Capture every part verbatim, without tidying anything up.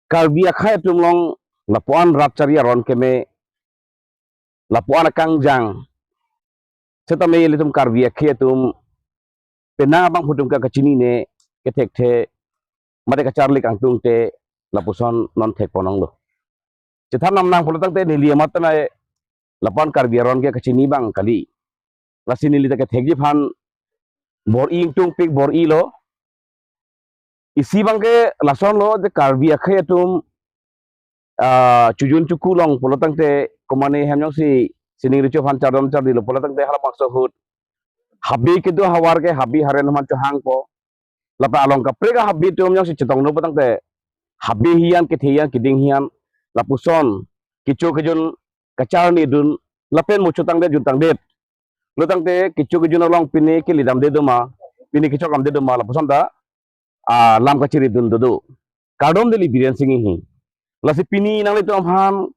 Karbi akhei atum along lapuan rat chari aron keme, lapuan akangjang. Setame ilitum Karbi akhei atum penang abangphu atum ke kachinine, kethekthe, mate kacharli kangtungte lapuson non thekpon longlo. Chethan nam nang pulo tangte neli amat tame lapuan Karbi aron ke kachini abang kali. Lasi neli ta kethekji aphan bor-i ingtungpik bor-ilo. Isi abangke lasonlo, je Karbi akhei atum, ah, chojun choku long pulo tangte komane hem jongsi sining recho aphan chardom chardilo pulo tangte halabangso ahut habe kedo ahavar ke habe haren aphan chohangpo. Lapen along kaprek ahabi atum jongsi chetonglo pulo tangte habe hiyan, kethe hiyan, keding hiyan, lapuson kecho kejun kacharlidun lapen muchotangdet juntangdet. Lo tangte kecho kejun along pine kelidamde doma, pine kechokdamde doma, lapuson ta, ah, lam kachiridun dodo. Kardom, neli Biren Singhi. Lasi pini nanglitum aphan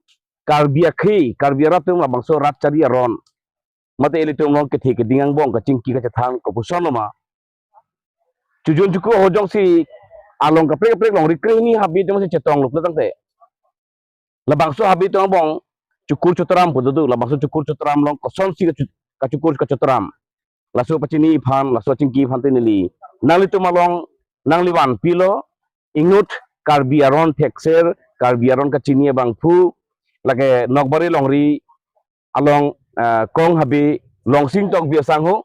Karbi akhei, Karbi arat atum labangso rat chari aron, mate ilitum along kethe keding angbong kachingki kachethan kopuson loma. Chojun choku ahut jongsi along kaprek kaprek longri krehini habe atum si chetonglo pulo tangte, labangso habe atum angbong chokur chotram pu dodo, labangso chokur chotram along kosonsi kachu-, kachokur kachotram. Laso pachini aphan, laso achingki aphan te neli nanglitum along nangli vanpilo, inut Karbi aron thekser, Karbi aron kachini abangphu, lake Nokbare longri along, ah, kong habe Longsing Tokbi asangho.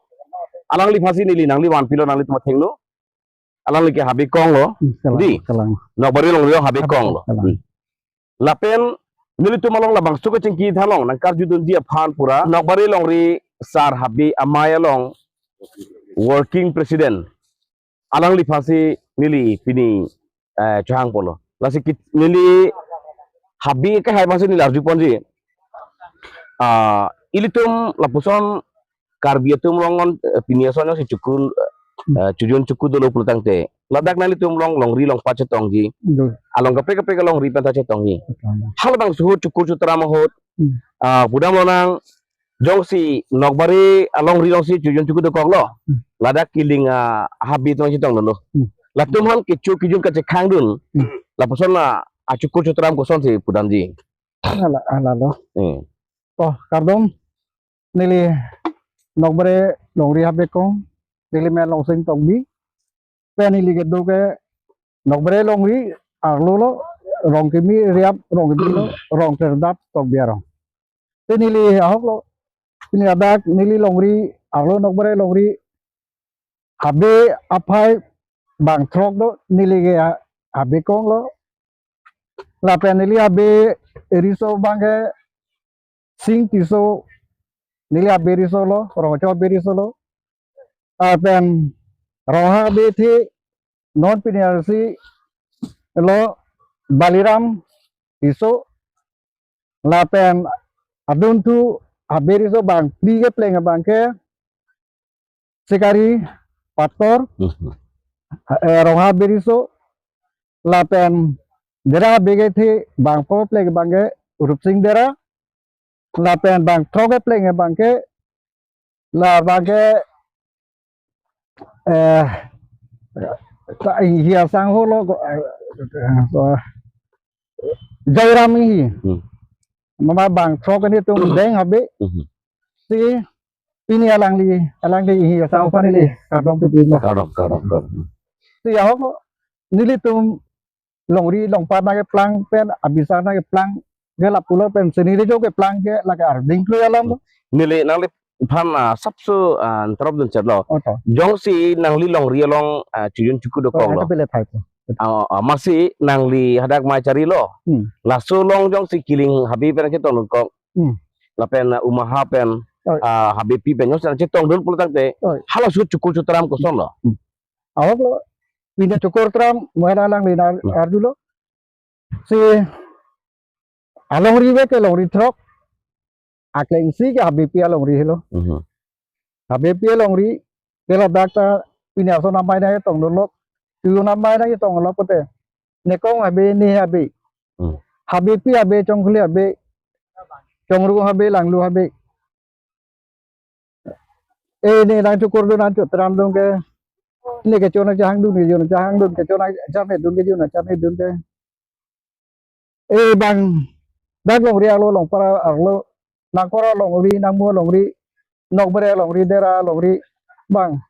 Alangliphansi neli nangli vanpilo, nanglitum athengno. Alangli ke habe konglo. Hmm, kalang, di? Kalang. Nokbare longri along habe konglo. Kalang. Hmm. Lapen nelitum along labangso kachingki thanlong nangkarjudunji aphan pura Nokbare longri sar habe amei along working president, alangliphansi neli pini, eh, chohangpolo. Lasi ki-, neli habe ke hai aphansi neli arjuponji. Ah, ilitum lapuson Karbi atum along non, eh, pini ason si chokur, eh, chojun choku dolo pulo tangte, ladak nanglitum along longri longpat chetongji. Do. Along kaprek kaprek alongri pen ta chetongji. Betul. Halabangso ahut chokur chotram ahut, Hmm. ah, pudam lonang, jongsi Nokbare alongri alongsi chojun choku dokoklo. Hmm. Ladak kiling, ah, habe atum chetongdunlo. Hmm. Latum aphan kecho kejun kachekhangdun. Hmm. Lapuson la achokur chotram kosonsi pudamji. Ala, alalo. Hmm. Oh, kardom. Neli Nokbare longri habe kong. Neli men Longsing Tokbi. Pen neli kedo ke Nokbare longri arlo lo, Rongkimi riap, Rongkimi lo, Rongkerdap Tokbi arong. Te neli ahoklo, pini ladak neli longri arlo Nokbare longri habe aphai bang throk do, neli ke ha-, habe konglo. Lapen neli habe riso abangke Sing Tisso, neli habe risolo, Rongcho habe risolo. Lapen Ronghang habe athe non pini arsi lo Baliram Tisso. Lapen adunthu habe riso bang phli kepleng abangke Sikari Patkor, Mhm. eh, Ronghang habe riso, lapen Dera habe athe bang phli kepleng abangke Rupsing Dera, lapen bang throk kepleng abangke, la abangke, eh, ta Inghi asangho lo ko, eh, so, Jairam Inghi. Hmm. Mama bang throk nelitum Deng habe. Mhm. Si pini alangli, alangli Inghi asangho aphan neli kardom pipinlo. Kardom, kardom, kardom. Si ahok nelitum longri longpat nangkeplang pen, abisar nangkeplang ke lapulo pen, sining recho keplang ke lake arding klui alam. Neli nangliphan, ah, sapso, ah, interrupt dun chetlo. Oto. Jongsi nangli longri along, ah, chojun choku dokoklo. Ata pele thai po. Ah, ah, amatsi nangli hadak mei charilo. Hmm. Laso along jongsi kiling habe pen chetongdun kok. Hmm. Lapen, ah, Umaha pen, Oi. ah, habepi pen jongsi nangchetongdun pulo tangte. Oi. Halaso chokur chotram kosonlo. Hmm. Ahoklo, pini chokur tram, mo hena nangli nar-, Hmm. arjulo. Si alongri ave ke longri throk, akleng isi ke habepi alongri helo. Mhm. Habepi alongri, ke ladak ta pini ason amei nangchetongdunlo, tu amei nangchetonglo pote. Ne kong habe, ne habe. Hmm. Habepi habe, Chongkhuli habe, Chongru habe, Langlu habe. Eh, ne nangchokordun nangchotramdun ke. Ne kecho nangchehangdun, kecho nangchehangdun, kecho nangcharnedun, kecho nangcharnedun ke. Eh, bang, dak longri arlo, longpar arlo, nangkok alongri, nangmu alongri, nokbere alongri, dera alongri, bang,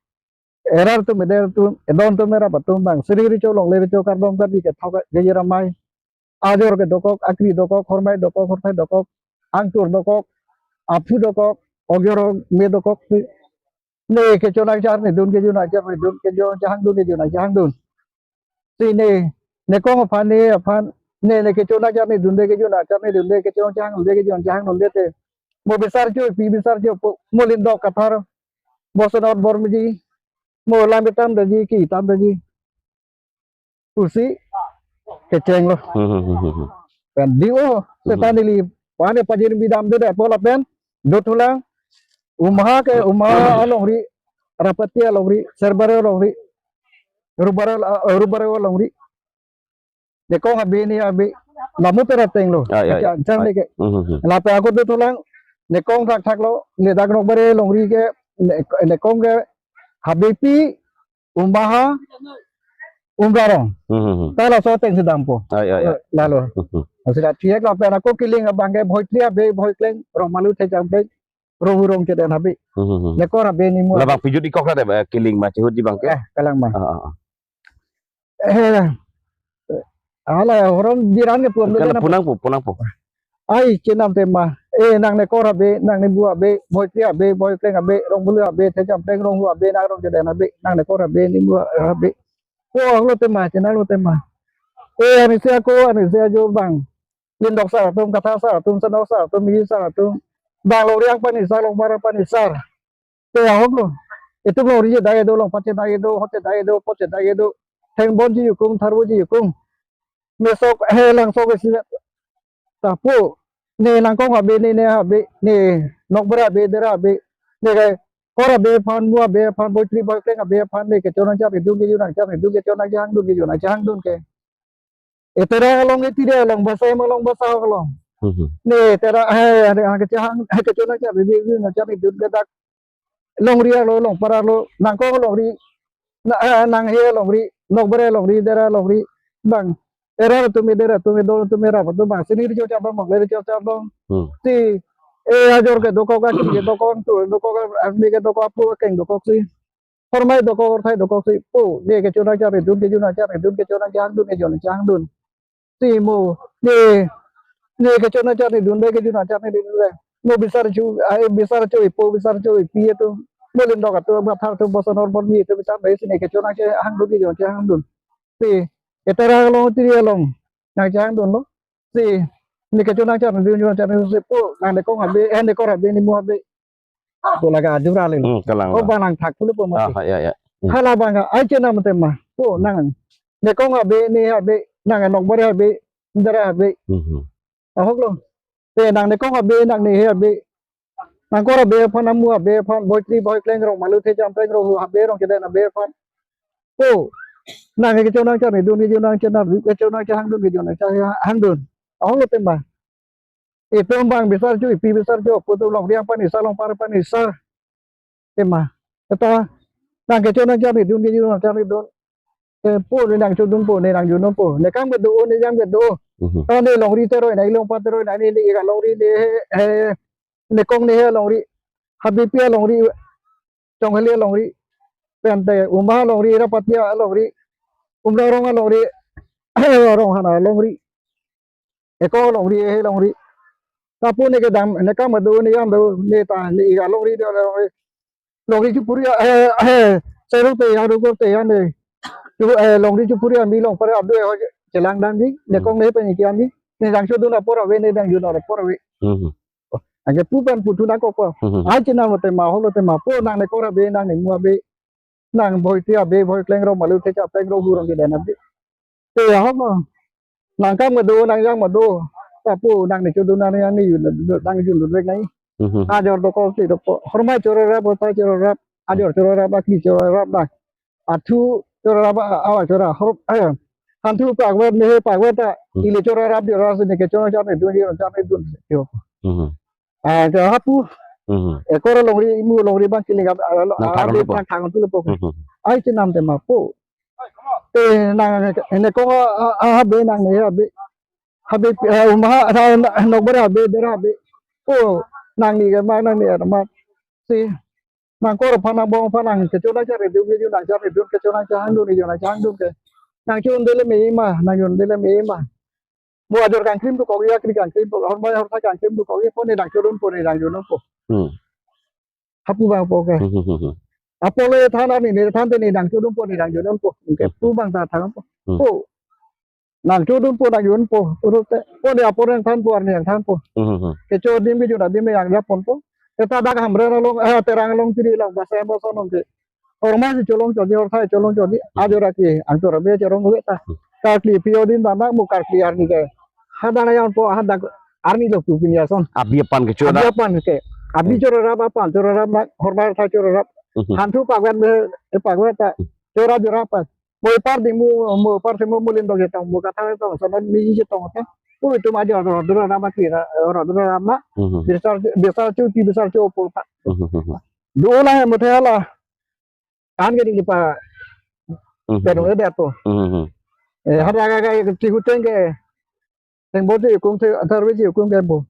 erar atum, eder atum, edon atum, erap atum, bang, siri richo, longle richo, kardom kardi kethok, keji ramai, ajor kedokok, akri dokok, hormai dokok, horthai dokok, angtur dokok, aphu dokok, ogjor me dokok, ne kecho nangcharlidun, kecho nangcharlidun, kecho nangchehangdun, kecho nangchehangdun. Si ne, nekong aphan, ne aphan, ne, ne kecho nangcharlidunde, kecho nangcharlidunde, kecho nangchehangdunde, kecho nangchehangdunde te. Mo bisar cho, pi bisar cho, po, mo lindok kathar, bosonor bor meji, mo lam ketam daji, ketam daji. Pusi kechenglo. Hmm, hmm, hmm, hmm, hmm. Pen di-o, hmm, seta neli, pane pajir bidam de, de, pola pen, dothulang, Umha ke, Umha alongri, Rapati alongri, Serbare alongri, Rubare, eh, Rubare alongri. Nekong abe ne abe, lamu pera tenglo. Ah, ya, ya. Chang, chang, ah, ne ke. Hmm, hmm, hmm. Lapen ako dothulang, nekong thakthak lo, ne dak nokbare alongri ke, ne, nekong ke, Habepi, Umbaha, Umrarong. Hmm, hmm, hmm. Ta laso ateng si dampo. Ah, ya, ya. Eh, lalo. Hmm, hmm. Sila thiek lapen ako kiling abang ke Bhoitri abe, Bhoikleng, Rongmalu, Thejampleng, Ronghu, Rongchedeng abe. Hmm, hmm, hmm. Nekok abe nimu. Labang pijut ikok la de, eh, kiling ma chihut ji bang ke? Eh, kalang ma. Ah, ah, ah. Eh, hala horom jiran ke puan. Kalang, punang po, punang po. Ai, chenam tema. Eh, nang nekok abe, nang nimu abe, Bhoitri abe, Bhoikleng abe, Rongmalu abe, Thejampleng, Ronghu abe, nang Rongchedeng abe, nang nekok abe, nimu abe. Oh, ahoklo tema, chenamlo tema. Eh, anisi ako, anisi ajo bang. Lindok sar atum, kathar sar atum, sanok sar atum, meji sar atum. Bang longri ang panisar, longpar panisar. Te ahoklo. Itum longri chedai do, longpar chedai do, hot chedai do, pot chedai do. Thengbon ji yukung, tharvo ji yukung. Mesok, he langsok isi. Tapu, ne nangkong abe, ne, ne abe, ne nokbere abe, dera abe, ne ke kok abe aphan, mu abe aphan, Bhoitri Bhoikleng abe aphan, ne kecho nangcharlidun, kecho nangcharlidun, kecho nangchehangdun, kecho nangchehangdun ke. Etera along, etiri along, basa along, basa along. Hmm, hmm. Ne etera, eh, ne, ah, kechehang, eh, kecho nangchar, ne, ne, nangchar, ne, dun ke dak. Longri arlo, longpar arlo, nangkong alongri, na, eh, nanghe alongri, nokbere alongri, dera alongri, bang. Erar atum, eder atum, edon atum, erap atum, bang. Sini richo charbong, longle richo charbong. Hmm. Si, eh, ajor kedokok, akri kedokok, angtur dokok, arni kedokok, aphu akeng dokok si. Hormai dokok, horthai dokok si, po, ne kecho nangcharlidun, kecho nangcharlidun, kecho nangchehangdun, kecho nangchehangdun. Si mo, ne, ne kecho nangcharlidunde, kecho nangcharlidunde. Mo bisar cho, ai bisar cho, ipo bisar cho, ipi atum. Mo lindok atum, kathar atum, bosonor bor meji atum, tam bai si ne kecho nangchehangdun, kecho nangchehangdun. Si, etera along, etiri along, nangchehangdunlo. Si, ne kecho nangcharlidun, nangcharlidun si, po, nang nekong abe, eh, nekok abe, nimu abe. Ko laga ajur ale. Hmm, kalang. Oh, bang nangthak pulo po mati. Ah, ya, ya. Hmm. Hala bang, ai chenam tema. Oh, nang. Nekong abe, ne abe, nang nokbere abe, dera abe. Hmm, hmm. Ahoklo. Te nang nekong abe, nang nehe abe. Nangkok abe aphan, nangmu abe aphan, Bhoitri Bhoikleng, Rongmalu, Thejampleng, Ronghu abe, Rongchedeng abe aphan. Oh. Nang kecho nangcharlidun, kecho nangchar, kecho nangchehangdun, kecho nangchehangdun. Ahoklo tema. Itum bang bisar cho, ipi bisar cho, pu atum longri ang panisar, longpar panisar. Tema. Eta, nang kecho nangcharlidun, kecho nangcharlidun. Eh, po, ne nangchodun po, ne nangjundun po. Nekam kedo, nejang kedo. Mhm. Ta ne longri teroi, ne longpar teroi, ne, ne, ne ik alongri, ne, eh, nekong nehe alongri. Habepi alongri. Chongheli alongri. Pen te, Umha alongri, Rapati alongri. Umrarong alongri. Ronghan alongri. Ekong longri, ehe longri. Lapu ne kedam, nekam kedo, nejang do, ne ta, ne ik alongri, ne longri. Longri chupuri, eh, eh, seruk te ya, rukor te ya ne. Chu, eh, longri chupuri ami longpar adu, eh, chelang dam di, nekong ne pen iki ami. Ne nangchodun apor ave, ne nangjun apor ave. Hmm. Oh, anke pu pen puthu nangkok po. Hmm. Ai chenamlo tema, ahoklo tema, po nang nekok abe, nang nemu abe. Nang Bhoitri abe, Bhoikleng, Rongmalu, Thejampleng, Ronghu, Rongchedeng abe. Te ahok lo. Nangkam kedo, nangjang kedo. Lapu nang nechodun, nang nejang, nejun, nangjundun vek nai. Mhm. Ajor dokok si dokok. Hormai chorarap, horthai chorarap. Ajor chorarap, akri chorarap, bang. Athu chorarap, a, awa chora. Hor, eh. Hanthu pakvet, mehe pakvet ta. Hmm. Ili chorarap, chorarap si ne kecho nangcharlidun, kecho nangchehangdun. Yo. Mhm. Ah, ke hapu. Mhm. Ekor longri, imu longri bang kiling ab, ah, nang ah, thang abe lupo. Thang thang tu lupo. Mhm. Ai chenam tema po. Te nang nekong a, a, abe nang ne abe. Habe, eh, uma ha, ha, nokbar habe, der habe. Oh, nangli ke ma, nangli ke ma. Si, nangkor aphan, nangbong aphan, nang kecho nangchari dun, kecho nangchari dun, kecho nangchari dun, kecho nangchari dun ke. Nangchon dele me ma, nangchon dele me ma. Mo ajor kangkrim dokok ya, kri kangkrim dokok, hormai horthai kangkrim dokok ya, pone nangchon dun, pone nangchon dun po. Hmm. Hapu abang po ke. Hmm, hmm, hmm, hmm. Apor le than arni ne than te ne nangchon dun po, ne nangchon dun po. Ke Hmm. pu abang ta thang po. Hmm. Po. Nangchon dun po, nangchon po. Urut te. Po ne apor nangthan po, arni nangthan po. Hmm, hmm, hmm. Kecho adim kecho adim ne nangjaponpo. Eta dak Hamren along, eh, Terang along, Tiri along, Basai Basan along ke. Hormai si cholong chodi, horthai cholong chodi. Hmm. Ajor aki, angtor abe chorong ave ta. Hmm. Karkli pio din bang bang mo karkli arni ke. Hadak nangjaponpo, hadak arni lo pu pini ason. Abi aphan kecho Abi da. aphan ke. Abi Hmm. chorarap aphan, chorarap ma, hormai horthai chorarap. Hmm. Hanthu pagwen be, eh, pagwen ta. Hmm. Chora jorap aphan. Mo epar ding mo, mo epar si mo mulin dok jetong, mo kathar jetong, sana mi jetong ta. Mo itum ajor ro dura nama kira, ro dura nama. Hmm. Besar, besar chu, ti besar chu po ta. Hmm. Do la he mo the la. An ke ding pa. Hmm. Pero e beto. Hmm. Eh, hadak ka, ka, ti hu teng ke. Teng bo ti kung te, thar ve ti kung ke bo.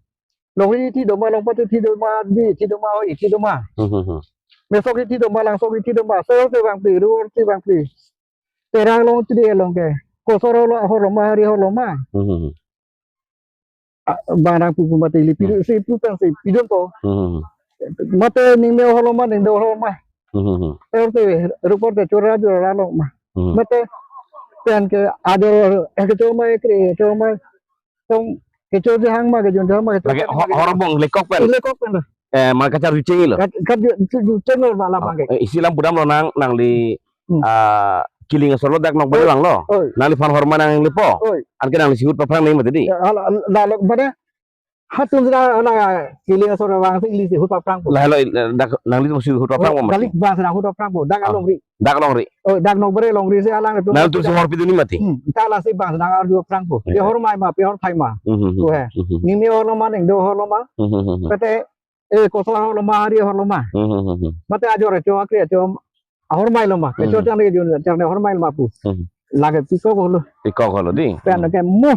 Longri ti do ma, longpat ti do ma, di ti do ma, oi ti do ma. Hmm, hmm, hmm. Mesok ti do ma, langsok ti do ma. Sor te bang pli, ruor ti bang pli. Terang along ti along ke. Kosor lo, hor lo ma, hari hor lo ma. Hmm, hmm, hmm. Ah, bang nangpu pu mati li pidu Hmm. si pu pen si pidun po. Hmm, hmm, hmm. Mate ning me hor lo ma, ning do hor lo ma. Hmm, hmm, hmm. Sor te, ruor te chora jorap along ma. Hmm. Mate pen ke ajor, eh, kecho ma, eh, kre, kecho ma. Tong kecho jehang ma, kejun jehang ma, kecho Lake jehang ho-, ma, kecho. Hor bong lekok pen. Lekok pen. Eh, ma kacharju chengji lo. Kat, kat ju, ju, ju cheng lo ma la Oh, bang ke. Eh, isi alam pudam lonang, nangli, Hmm. ah, Kiling asor lo dak nok Oi. bang lo. Oi. Nangliphan hormai nanglepo. Oi. Anke nangli si ahut paphrang nangji mati di. Ya, ala, ala, ala, pada hatun sira ala Kiling asor bang si ili si ahut paphrang po. Lahelo, eh, dak nangli si ahut paphrang Oh, po mati. Kali bang sira ahut paphrang po. Dak Ah. alongri. Dak alongri. Oh, dak nokbar alongri si alang itu. Nangtum si hor pidun nangji mati. Hmm, ta lasi bang sira arju paphrang po. Iya. Pihor mai ma, pihor thai ma. Hmm, hmm, hmm. Oh, he. Hmm, hmm. Ning me hor lo ma, ning do hor lo ma. Hmm, hmm, hmm, hmm. Pete, eh, kosor hor lo ma, hari hor lo ma. Hmm, hmm, hmm, hmm. Mate ajor cho, akri cho, ahormai lo ma. Kecho Hmm. chang ne jun, chang ne hormai lo ma pu. Hmm. Lake pikok holo. Pikok holo di. Pen Hmm. ke mo.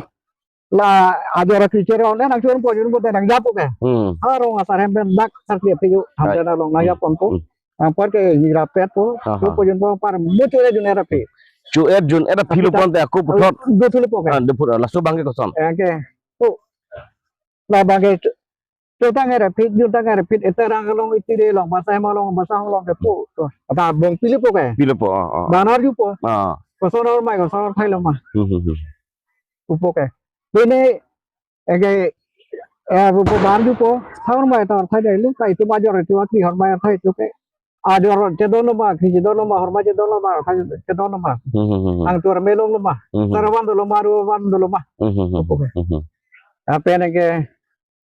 La ajor akri chera on nangchon po jun po te nangjapo ke. Hmm. Arong asar hem pen dak sar kre pe yo. Ham Ai. te na long nangjaponpo. Hmm. Apar ke hirapet po. Aha. Yo po jun po apar mo chore jun era pe. Cho-et jun era Tapi pilo ta- pon te ako puthot. Do thulepo ke. Ah, do puthot. Laso bang ke koson. Eh, ke. To. La bang ke cho-, chotang era pit, jutang era pit, e Terang along, e Tiri along, Basai along, Basai along ke po. To. Ata bong pilepo ke. Pilepo, oh, oh. Bang arjupo. Ah. Kosor hormai, kosor horthai lo ma. Hmm, hmm, hmm. Pupo ke. Pine, eh, ke, eh, pupo bang arjupo. Hormai ta horthai dai lo, kai tu bajor tu akri hormai horthai tu ke. Ajor chedon lo ma, kri chedon lo ma, hormai chedon lo ma, horthai chedon lo ma. Hmm, hmm, hmm, hmm. Angtor me long lo ma. Hmm, hmm. Sar van dolo ma, ruor van dolo ma. Hmm, hmm, hmm, Pupo ke. Hmm, hmm. Apen ke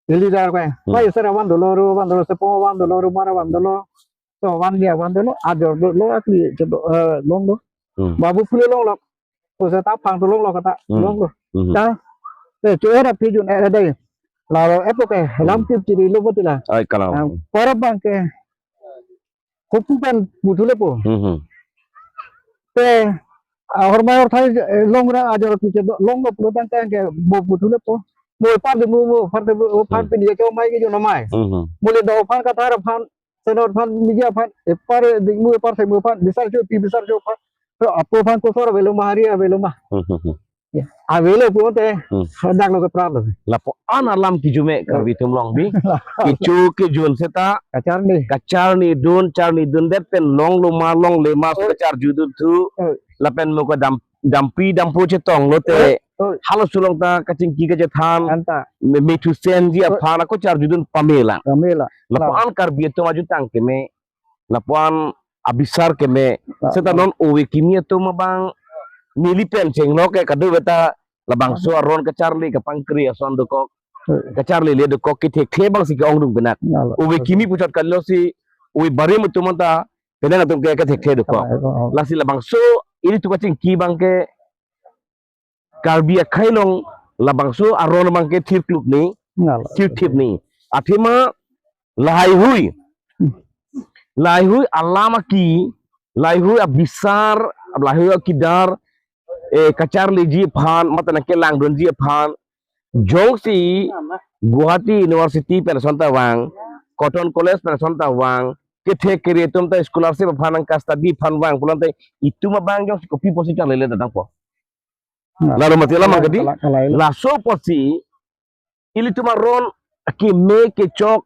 ili dar ke. Hmm. Pai sar van dolo, ruor van dolo, sepong van dolo, rumar van dolo. So van dia van dolo, ajor dolo, akri chedo, eh, long lo. Hmm. Babu Phule long lo. Ko seta phang dolo long lo kata, Hmm. long lo. Hmm. Ta, te cho era pijun era dai. La lo epo ke, lam Hmm. tip chiri lo botila. Ai kalau. Ah, para bang ke. Kopu pen pu thulepo. Hmm, hmm. Te, ah, hormai horthai, eh, longra ajor pi chedo, long lo pulo tangte ke bo pu thulepo. Mo epar de mo, mo epar de mo, epar Hmm. pini ke mai ke jun amai. Hmm, hmm. Mo le do aphan kathar aphan, senor aphan, miji aphan, epar ding mo epar se mo aphan, bisar cho, pi bisar cho aphan. To apo aphan kosor avelo ma, hari avelo ma. Hmm, hmm, hmm. Ya, avelo pulote, Hmm. hadak lo ke pralo. Lapu-an alam kijume Karbi atum along bi. Kecho kejun seta. Kacharni. Kacharni dun, charni dundet pen long lo ma, longle ma, Oh. kacharju dun thu. Oh. Lapen mo kedam, dampi dampo chetong lote. Oh. Oh. Halaso along ta kachingki kachethan. Anta. Me, me thusen ji Oh. aphan ako charju dun pame lang. Pame lang. Lapu-an Karbi atum ajutang keme. Lapu-an abisar keme. Ah, seta ah. Non ove kimi atum abang neli pen chenglok ke kadokave ta labangso aron kacharli kapangkri ason dokok. Eh. Kacharlile dokok kethekthek abang si ke-ongdung benak. Nalo. Ove kimi puchot kali lo si ove barim atum anta penang atum ke kethekthek dokok. Ah, ah, ah. Lasi labangso ilitum kachingki abang ke Karbi akhei along labangso aron abang ke thirkluk ni, Ngal. Thirthip ni. Athema lahaihui. Lahaihui alam aki, lahaihui abisar, lahaihui akidar, eh, kacharliji aphan, mate nangkelangdunji aphan, Jongsi Guwahati University pen asonta vang, Cotton College pen asonta vang, kethek kere atum ta scholarship aphan nang ka study aphan vang pulote itum abang jongsi kopi pusi charlile ta tangpo. Nah. Lalo mati alam, iya, kedi? Kala-, kalailo. Laso pusi ilitum aron keme kechok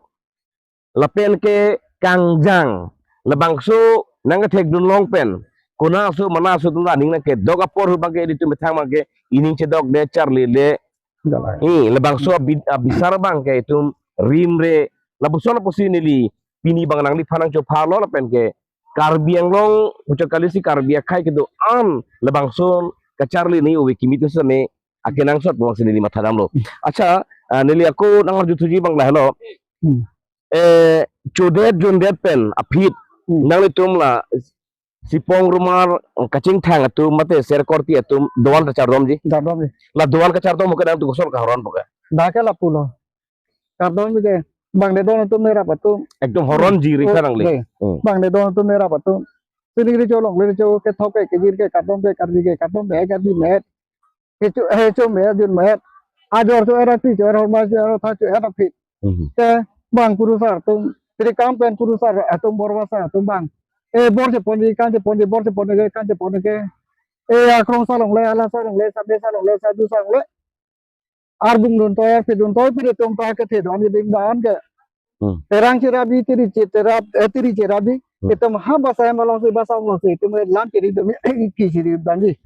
lapen ke kangjang, labangso nangkethekdun long pen, konatso manatso atum ta aning nangkedok apor ahut abangke ilitum methang abangke ining chedokde, charlile. Galai. Eh, labangso abi-, abisar abangke itum rimre, lapuson lapusi neli pini abang nangliphan nangchophalo lapen ke Karbi Anglong, puchot kalisi Karbi akhei kedo-an labangso kacharli ni ove kimi atum sitame akenangsot pusi neli mathadamlo. Hmm. Accha, ah, neli ako nangarjuthuji abang lahelo. Hmm. Eh, chodet jondet pen aphi, hmm, nanglitum la Sipong Rumar, kachingthang atum mate Serkorti atum doan kachardomji. Chardomji. La doan kachardom ke nangtum koson kahoron po ke? Dak ke lapulo. Kardom ke bang de don atum nerap atum. Ekdom horonji, oh, rikha nangle. Dei. Hmm. Bang de don atum nerap atum. Sining recho longle recho kethok ke kejir ke kardom ke karbi ke kardom ke karbi met. Kecho, eh, cho met, jun met. Ajor cho-er aphi cho-er, horma cho-er, tha cho-er aphi. Mhm. Te bang kurusar atum, Trikam pen kurusar atum, Borbasa atum bang. Eh, bor cheponji, kan cheponji, bor cheponji ke, kan cheponji ke. Eh, akrong sa longle, ala sa longle, sabe sa longle, sadu sa longle. Arbung duntoi, arphe duntoi, pire atum ta kethedon keding dan ke. Hmm. Terang cherabi, tiri che-, terap, eh, tiri cherabi. Hmm. Itum ha basa malongsi, basa malongsi, itum lam chiri dumi, ki chiri danji.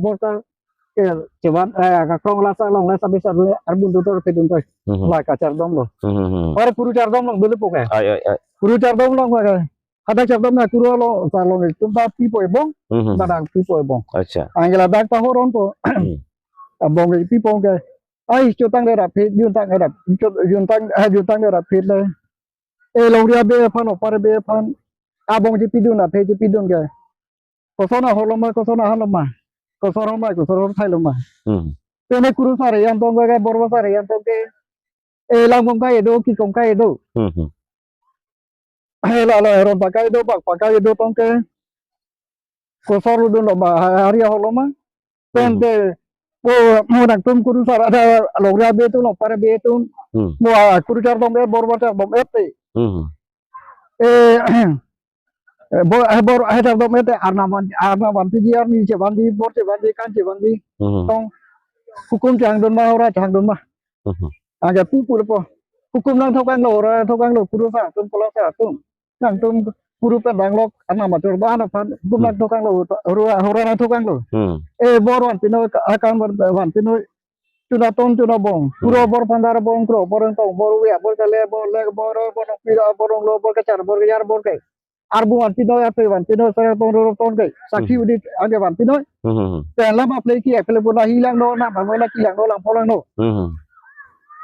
Bor ta, eh, chevan, eh, kakrong la sa longle, sabe sa longle, arbung duntoi, arphe duntoi. Hmm. La kachardomlo. Hmm. Ore kuru chardom long dulu po ke. Ai, ai, ai. Kuru chardom long ke. Hadak chardom na kuru lo, sa long itum ta pipo ebong, Hmm. ta dang pipo ebong. Accha. Anke ladak ta horonpo. Hmm. Abong ke pipo ke. Ai, chotang de raphi, juntang de rap, chot-, juntang, eh, juntang de raphi le. Eh, longri abe aphan, opar abe aphan. Abong chepidun, athe chepidun ke. Koson ahorlo ma, koson ahanlo ma. Koson ahor ma, koson ahor thailo ma. Hmm. Pine kurusar ejang tong ke, Borbasar ejang tong ke. Eh, lang kongkai do, ki kongkai do. Hmm, hmm. Eh, la, la, heron pakai do, bak pakai do tong ke. Koson rudun lo ma, ha-, hari ahorlo ma. Pen Hmm. ke, oh, mo nangtum kurusar ada longri abe atum, opar abe atum. Hmm. Mo, ah, kuru chardom e, Borbasa chardom e te. Hmm. Eh, eh, bor, eh, bor, eh, chardom e te, Arnam van, Arnam vanpiji, arni chevanji, bor chevanji, kan chevanji. Hmm. Tong, hukum chehangdun ma, hora chehangdun ma. Hmm. Anke pu pulo po. Hukum nangthokanglo, hora nangthokanglo, kurusar atum, Polosar atum. Nangtum kuru pen danglok, Arnam achor do-an aphan, hukum Hmm. nangthokanglo, hora, hora nangthokanglo. Hmm. Eh, bor vanpinoi, ka-, akam van, vanpinoi. Chuna ton, chuna bong. Kuro Hmm. bor, phandar bong, kuro bor, tong bor, uya bor, kale bor, lek bor, bor, pira bor, lo bor, kachar bor, kachar bor ke. Arbung vanpinoi, arphe vanpinoi, sar bong, ro ton ke. Sakhi Hmm. udit, anke vanpinoi. Hmm. Pen lam apleki, apleki puna hilangno, na bang na kilangno, langpholangno. Hmm.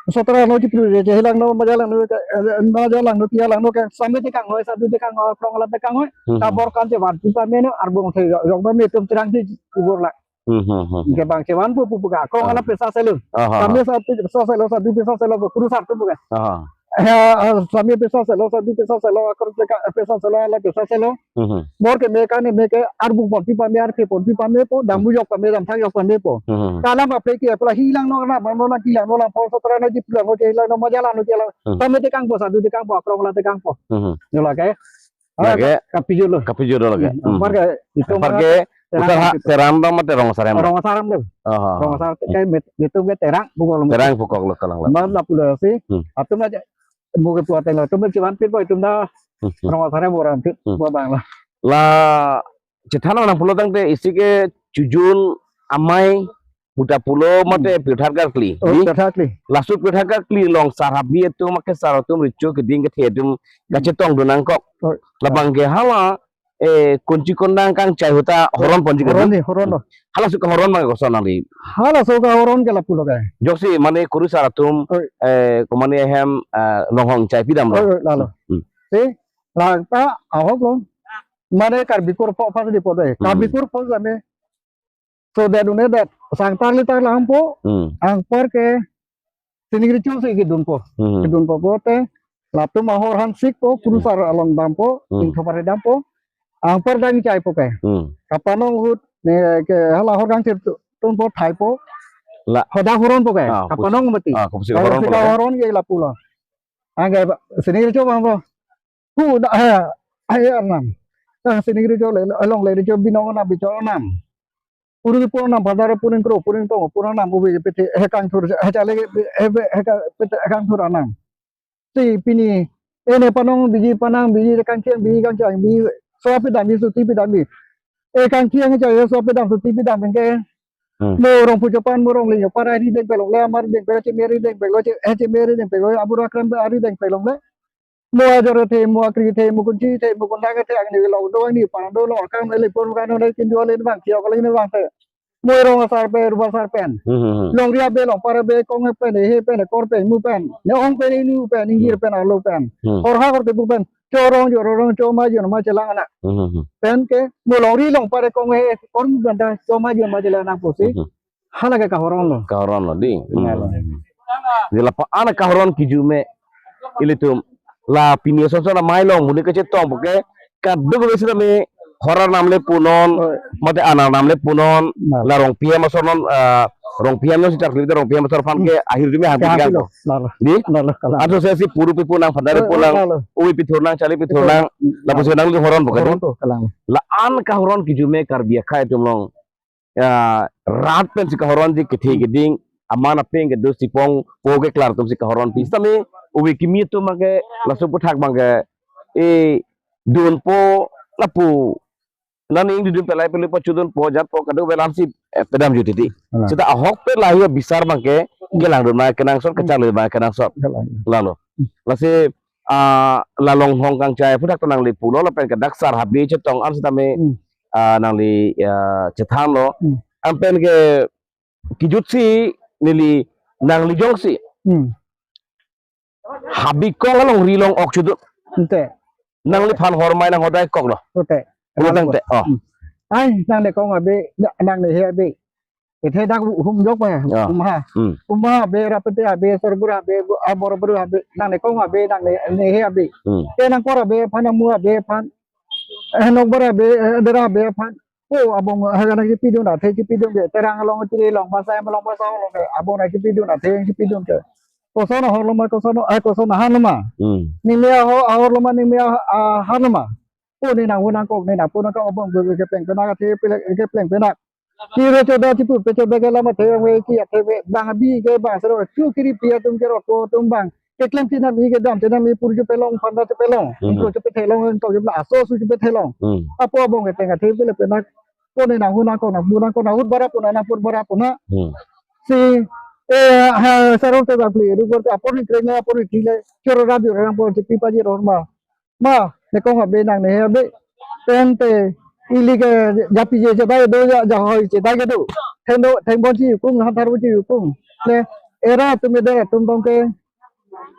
Sotra no chipru je, je hilangno, majalangno, eh, majalangno, piyalangno ke, same tekang hoi, sadu tekang hoi, krong alam tekang hoi. Hmm. Ta bor kan chevanpi pameno, arbung the, jok pame tum terang di kubur la. Hmm, hmm, hmm. Ke bang chevanpo pu pu ke, krong Ah. alam pisa selo. Aha. Same sa pisa selo, sadu pisa selo, kurusar atum ke. Aha. Eh, ah, same pisa selo, sadu pisa selo, akrong teka pisa selo, ala pisa selo. Hmm, hmm. Bor keme kane me ke, arbung ponpi pame, arphe ponpi pamepo, dambu jok pame, damthang jok pamepo. Hmm, hmm. Kalang apleki, apla hilangno, na bang no, na kilangno, langphol, sotra no, chipru langno, hilangno, majalangno, chelang. Hmm. Same tekangpo, sadu tekangpo, akrong alam tekangpo. Hmm, hmm. Yo lake. Lake. Ah, kapijor lo. Kapijor lo lake. Hmm, Hmm. apar ke, itum Apar ma ke, terang usar ha, itu. Terang dong ma terang saram. Rong saram lo. Aha. Rong saram ke met, itum ke terang, pukol lo. Terang pukol lo kalang la. Mal lapulo si. Hmm. Atum aja. Mo ke puat lo. Itum chevanpipo, itum ta. Hmm, hmm. Rong saram orang tu. Hmm. Bo bang la. La, chethan nangpulo tangte isi ke chojun amei puta pulo mate Hmm. pirthat karkli. Oh, Di? pirthat karkli. Laso pirthat karkli along sar habi atum, akesar atum, recho keding kethe atum, Hmm. kachetongdun nangkok. Oh. Labang ke hala, eh, kunci kondang kangchai ahut ta horon ponji ke Horon dun? ni, horon lo. Halaso kahoron abang koson nangli? Halaso kahoron ke lapulo ke. Joksi mane kurusar atum, Oh. eh, komane hem, eh, longhong chai pidamlo. Oh, oh, lalo. Hmm. Si, la ta ahok lo. Mane Karbi kurpho phas di po de. Hmm. Karbi kurpho jame. So that une that. Sang tarli tarlang po. Hmm. Anpar ke sining recho si kedunpo. Hmm. Kedunpo pote. Latum ahor hansikpo, kurusar along dampo, Hmm. ingthopare dampo. Anpar dang chaipo ke. Hmm. Kapanong ahut, ne ke hala ahor kangthir tu-, tunpo thaipo. La hodak horon po ke. Ah, kapanong mati. Ah, kopisi horon po ke. Horon ke lapulo. Angke sining recho bang po. Hu da ha. Ai arnam. Tang sining recho le, along le recho binong nam bichor nam. Puri pur nam padare puning kro puning tong pur nam ubi pete hekang thur hechale ke he heka pete hekang thur anam. Si pini ene panong biji panang biji kangchiang biji kangchiang biji so pidam biji suti pidam biji. E kangchiang cha so pidam suti pidam ke. Hmm. Mo rong pujapan mo rong lingyo para ri deng pelong le amar deng pelong chemeri deng pelong che eh chemeri deng pelong abura kram ari deng pelong le. Mo ajor the mo akri the mo kunci the mo kundak the angni lo do angni pan do lo kang le pon kan le kin do le bang kio le bang the. Mo rong asar pe ruba asar pen. Hmm, hmm, hmm. Longri abe longpar abe kong pen he pen kor pen mu pen. Ne ong pen inu pen ingjir pen arlo pen. Hmm. Hor ha hor ke bu pen. Chorong jorong choma joma chelang anak. Hmm, hmm, hmm. Pen ke mo longri longpar kong he kor mu pen ta choma joma chelang anak pusi. Hmm, hmm. Hala ke kahoron lo. Kahoron lo di. Hmm. Hala. Di la pa ana kahoron kijume ilitum la pini ason son amei long muni kachetong puke kaduk besi tame horar nam le punon, oh, mate anar nam le punon, nah, la rong P M asor non, ah, rong P M non si chak lite rong P M asor aphan ke, hmm, ahir jume hang kahati pikan lo, ko. Lalo. Di? Lalo, kalang. Anso se si puru pipu nang padare, oh, pulang, lalo, uwi pithur nang, chali pithur nang, hmm, lapusi nang li horon puke. Horon tu, kalang. La an kahoron kijume Karbi akhei atum long. Ya, rat pensi kahoron si kethe keding, aman apeng kedo sipong po keklar atum si kahoron pi. Sitame ubi kimi atum abang ke laso aputhak abang ke e dunpo lapu nani ingdudun pelai pelu pachudunpo jatpo kadokave lam si, eh, pedam jutiti. Hala. Seta ahokpet lahai abisar abang ke kelang dun ma kenangsot, hmm, kacharli ma kenangsot. Kelang. Lalo. Lasi, ah, la Longhong Kangchai aputhak ta nangli pulo lapen ke dak sar habe chetong an sitame, hmm, ah, nangli, ah, chethanlo. Hmm. An pen ke kijut si neli nangli jongsi. Hmm. Habe kong alongri long ok chudut. Ante. Nangliphan hormai nang hodai koklo. Ante. Ante, ante. Oh. Hmm. Ai, nangne kong habe, ya, nangne he habe. Ethe dak humjok ba, ya. Ya. Umha. Hmm. Umha habe, rapete habe, sorbura habe, bu-, abor buru habe, nangne kong habe, nangne, ne he habe. Hmm. Ke nangkor habe aphan, nangmu habe aphan. Eh, nokbar habe, eh, dera habe aphan. O, abang, hagan kipidun, athe kipidun ke, terang along, tiri along, basa along, basa along ke, abang kipidun, athe kipidun ke. Koson ahor loma, koson, eh, koson ahan loma. Hmm. Ningme ahor, ahor loma, ningme ah-, ahan loma. O, ne nang hu nangkok, ne nang pu nangkok, abang, be, be, kepleng penak, athe, pele, kepleng penak. Kiri choda chipu, pe choda ke lama, athe, we, ki, athe, we, bang, bi, ke, bang, sero, chu, kiri, pi, atum, ke, rot, ko, atum, bang. Keklem chenam-i, kedam chenam-i, pur chepelong, panda chepelong. Hmm. Ingkoi chepethelong, ingkoi chepelong, aso su chepethelong. Hmm. Apo abang keteng athe pele penak. Ko ne nang hu nangkok, nang pu nangkok, nang hut bara puna, nang pur bara puna. Hmm. Si, eh, ha, sarong te bapli, ru korte apor ni kreng apor ni tile, choro radio rang por chepi paji ror ma. Ma, ne kong habe nangne he habe. Pen te, ili ke japi je chedai do, ja, jahoi chedai kedo. Thengdo, thengbon chiyukung, hatharbo chiyukung. Ne, era atum, edera atum tong ke.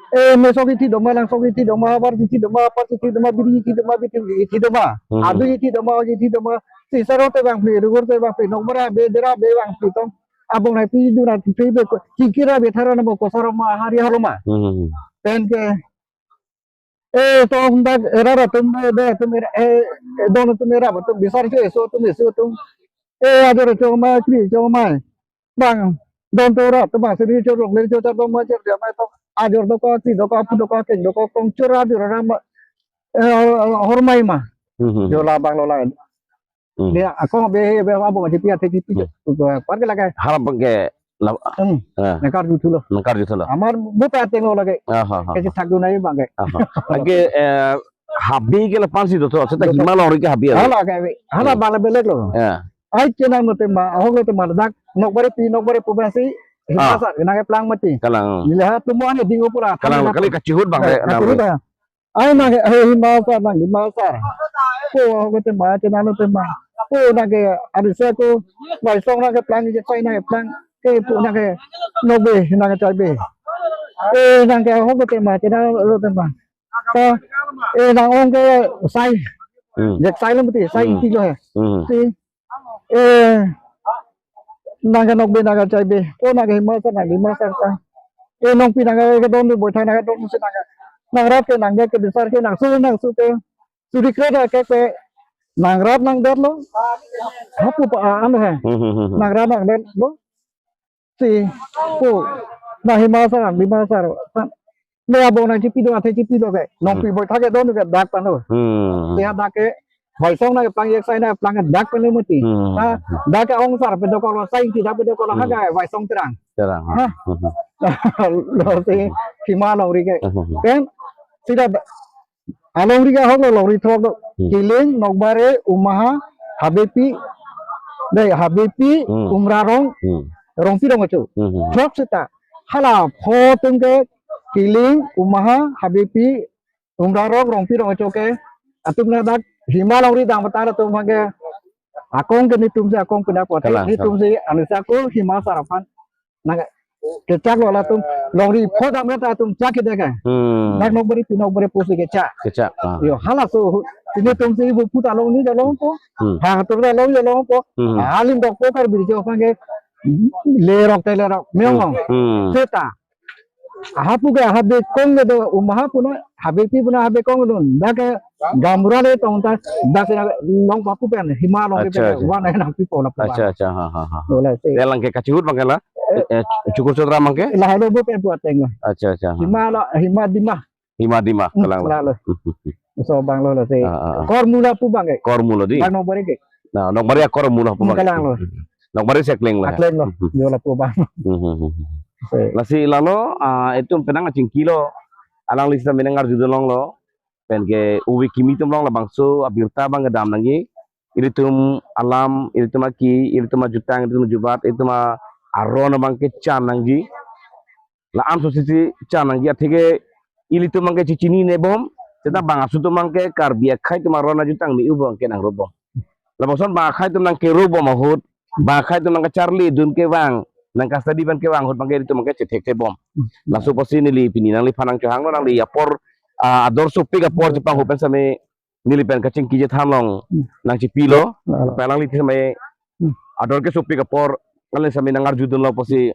E, me sok ithi doma, lang sok ithi doma, abar ithi doma, apar ithi doma, biri ithi doma, biting ithi doma. Hmm. Adu ithi doma, ithi doma. Si sarong te bangpli, ru korte bangpli, nokbar habe, dera habe bangpli tong. Abang nai pi dun nai pi be ko. Kikira be thara na bo ko sarong ma hari haloma. Hmm. Pen ke. E, tong dak era atum, e, be atum, era, e, e, don atum, era atum, bisar cho, eso atum, eso atum. E, ajor choma, kri choma. Bang, don to ra, to bang, seri cho, rong le cho, cha, don ma, cho, dia ma, to. Ajor do ko, kri do ko, apu do ko, keng do ko, kong chora, ajor ra ma. E, hormai ma. Hmm, hmm, hmm. Jo la bang lo la. Hmm. Dia, akong be, be, abang, aji pia, te, ji pia. Hmm. To, to, par ke lage. Haram abang ke, la, hmm. Ah. Nangkarju thulo. Nangkarju thulo. Amar bu pa tenglo lage. Ah, ha, ha, ha. Kesi thakdun nai abang ke. Ah, ha. Lage, eh, habe ke lapan si dotho, seta, dotho, hima longri ke habe. Hala ke habe. Hala, hmm, bang le belek lo. Ya. Ai chenam lo tema, ahok lo tema dak, nokbar pi, nokbar pu basi, hima, ah, sar, nang ke plang mati. Kalang. Nila ha tumo ane dingo pura. Kalang, kali kachihut abang, eh, na kachihut be. Ai nang ke, eh, hima sar, nang hima sar. Ko, ko tema, chenam lo tema. Ko nang ke, ari sa ko, bai song nang ke plang, je sai nang ke plang. Ke pu nang ke, nokbe, nang ke chaibe. Eh, nang ke, ho ko tema, chenam lo tema. Ko, eh, nang ong ke sai. Hmm. Jek sai lo mati, sai, hmm, iti lo he. Hmm. Si, eh, nang ke nokbe, nang ke chaibe. Ko nang ke hima sar, nang hima sar ta. Eh, nongpi nang ke don be boitha nang ke don si nang ke. Nang rat ke nang ke bisar ke nang su nang su ke. Suri kre da ke ke. Nang rat nang det lo. Hapu pa an he. Hmm, hmm, hmm, hmm. Nang rat nang det lo. Si, ko, na Hima sar, Hima sar. Ne abang nangchipi do, athe chipi do ke. Nongpi Hmm. boi thak ke don ke dak pano. Hmm. Te dak ke, Waisong nangplang, Yaksai nangplang ke dak pano mati. Hmm. Na, dak ke ong sar, pedo kolo, sai ti dak pedo kolo, Hmm. ha ke, Waisong Terang. Terang. Ha? Hmm. Lo si, Hima longri ke. Hmm. Pen, sida, alongri ke ahok lo, longri throk lo. Hmm. Kiling, Nokbare, Umha, Habepi, dei, Habepi, Hmm. Umrarong, Hmm. Rongpi Rongcho. Hmm. Throk seta. Hala pho atum ke Kiling, Umha, Habepi, Umrarong, Rongpi Rongcho ke. Atum na dak Hima longri dam bata atum abang ke. Akong ke netum si akong pina pote. Kalang, netum kalang. Si anisa ko Hima sar aphan. Nang kechak lo latum longri pho dam ta atum chak ke deka. Hmm. Dak Nokbare pi Nokbare pusi kechak. Kechak. Ah. Yo, halaso. Netum si bu puta longri ta longpo. Hmm. Ha, tur ta longri ta longpo. Hmm. Alim dokpo Karbi Riso aphan ke lerok te lerok. Meong. Hmm. Hmm. Seta. Aha pu ke Habe kong ke do, Umha pu na, Habepi pu na Habe kong ke do. Dak ke gaonbura le tong ta, dak si nong papu pen, Hima longri Acha, pen, acha. Wan nangpipo lapu Acha, wan. Acha, ha, ha, ha. Bola si. Te lang ke kachihut abang ke la? Eh. Eh, chukur chotra abang ke? Lahelo bu pen pu ateng. Acha, acha, ha. Hima lo, Hima Dima. Hima Dima, Hmm, kalang lo. Lahelo. So abang lo lo si. Ah, ah, ah. Kormula pu abang ke. Kormula dei. Bang Nokbare ke. Na, Nokbare akormula pu Hmm, abang. Kalang lo. Nokbare si akleng lo. Akleng lo. Hmm. Yo lapu abang. Hmm, hmm, hmm, hmm. Si. Lasi lalo, ah, itum penang achingki lo. Alangli sita menang arju dun longlo. Pen ke ove kimi atum along labangso abirta abang kedam nangji. Ilitum alam, ilitum aki, ilitum ajutang, ilitum ajubat, ilitum a-, aron abang kechan nangji. La-an so sisi chan nangji athe ke ilitum abang ke chechinine bom, seta bang aso atum abang ke Karbi akhai atum aron ajutang me-u abang ke nang ro bom. Labangson bang akhai atum nang kero bom ahut, bang akhai atum nang kacharli dun kevang, nang ka-study abang kevang ahut abang ke ilitum abang ke chethekthe bom. Laso apotsi neli pini nangliphan nangchohanglo, nangli apor, ah, ador sopik apor chepanghu pen same neli pen kachingki chethan along Hmm. nangchipilo. Lalo. Pen alangli same Hmm. ador kesopik apor, alangli same nang arju dunlo apotsi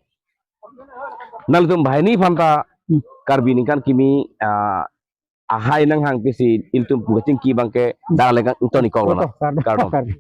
nanglitum banghini aphan ta Hmm. Karbi ningkan kimi, ah, ahai nanghang pisi ilitum pu kachingki abang ke Hmm. dak le kan uton ikok lo na. Oto, kardom. Kardom. Kardom.